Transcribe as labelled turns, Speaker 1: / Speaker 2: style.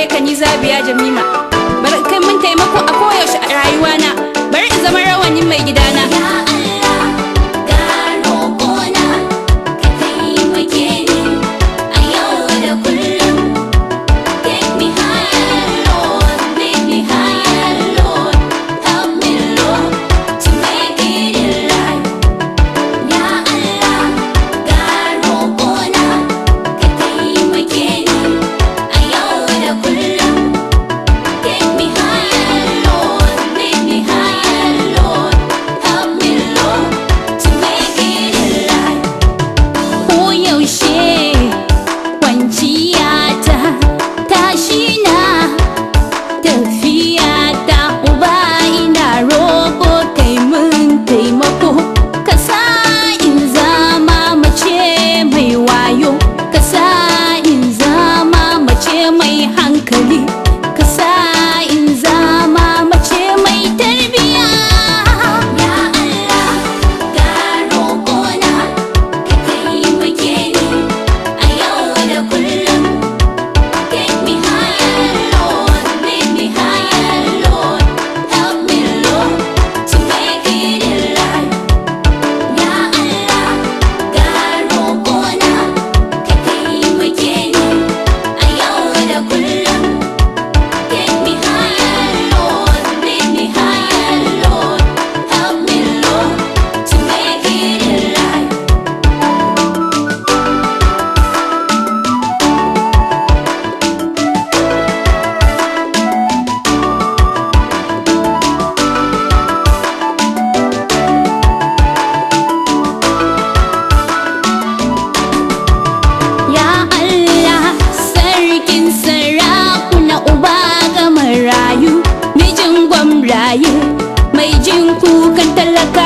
Speaker 1: Gare ka ni Zabiya Jamima. Bari kai mun taimako a koyaushe a rayuwana. Bari in zama rawanin mai gidana.
Speaker 2: Ya Allah, ga roƙona, ka taimake ni a yau da kullum. Take me higher, Lord, take me higher, Lord. Help me, Lord, to make it in life. Ya Allah, ga roƙona, ka taimake ni a yau da kullum. Take me higher, Lord, take me higher, Lord. Help me, Lord, to make it in life.
Speaker 1: Koyaushe kwanciyata, tashina, tafiyata, uba ina roƙo kai mun taimako, ka sa in zama mace mai wayo, ka sa in zama mace mai hankali, ka sa in zama mace mai tarbiya.
Speaker 2: Ya Allah, ga roƙona, ka taimake ni a yau da kullum. Take me higher, Lord, take me higher, Lord. Help me, Lord, to make it in life. Ya Allah, ga roƙona, ka taimake ni a yau da kullum. Take me higher, Lord, take me higher, Lord. Help me, Lord, to make it in life.
Speaker 1: Ya Allah, sarkin sarakuna, uba ga marayu, mijin gwamraye, mai jin kukan talaka.